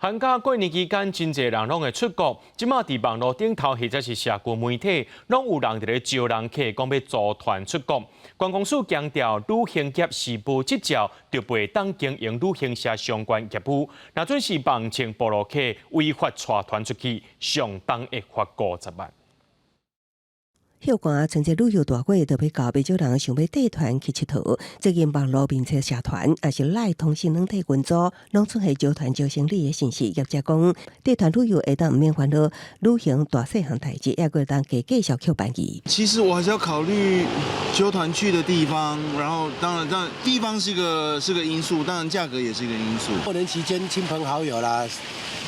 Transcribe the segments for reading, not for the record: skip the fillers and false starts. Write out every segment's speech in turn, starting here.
寒假過年期間，真濟人攏會出國。這馬佇網路頂頭或者是社群媒體，攏有人佇咧招人客，講欲組團出國。觀光署強調，旅行業是無執照就袂當經營旅行社相關業務。若準是妄稱部落客違法帶團出去，上重會罰50萬。休寒春節旅遊大月就欲到，袂少人想欲帶團去𨑨迌。最近網路面冊社團，抑是 LINE 通訊軟體群組，攏出現招團招生理的信息。業者講，帶團旅遊會當毋免煩惱旅行大細項代誌，抑閣會當加價小扣便宜。其實我還是要考慮揪團去的地方，然後當然，當然地方是個因素，當然價格也是一個因素。過年期間親朋好友啦，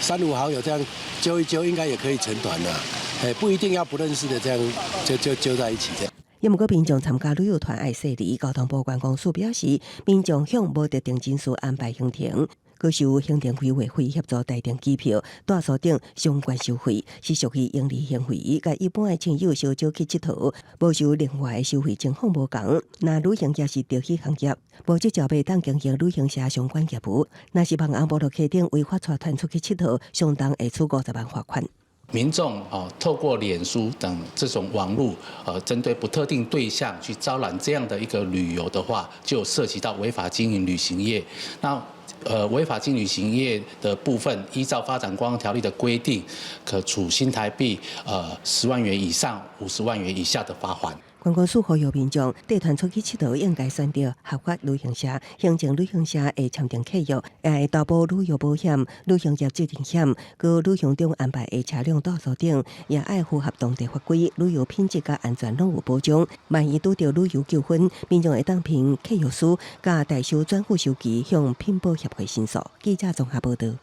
三五好友這樣揪一揪，應該也可以成團啦。誒，不一定要不認識的，這樣就揪在一起這樣。也毋過民眾參加旅遊團愛細膩，交通部觀光署表示，民眾向無特定人士安排行程，閣收行程規劃費協助代訂機票、住宿等相關收費，是屬於營利行為，佮一般的親友相招去𨑨迌，無收另外的收費情況無仝。若旅行業是特許行業，無執照袂當經營旅行社相關業務。若是網紅部落客頂違法帶團出去𨑨迌，相當會處50萬罰款。民眾啊，透過臉書等這種網路，針對不特定對象去招攬這樣的一個旅遊的話，就涉及到違法經營旅行業。那違法經營旅行業的部分，依照發展觀光條例的規定，可處新台幣10萬元以上50萬元以下的罰鍰。觀光署呼籲民眾帶團出去𨑨迌，應該選擇合法旅行社，行前旅行社會簽訂契約，也會投保旅遊保險、旅行業責任險，閣旅行中安排的車輛住宿等，也愛符合當地法規，旅遊品質佮安全攏有保障。萬一拄著旅遊糾紛，民眾會當憑契約書佮代收轉付收據向品保協會申訴。記者綜合報導。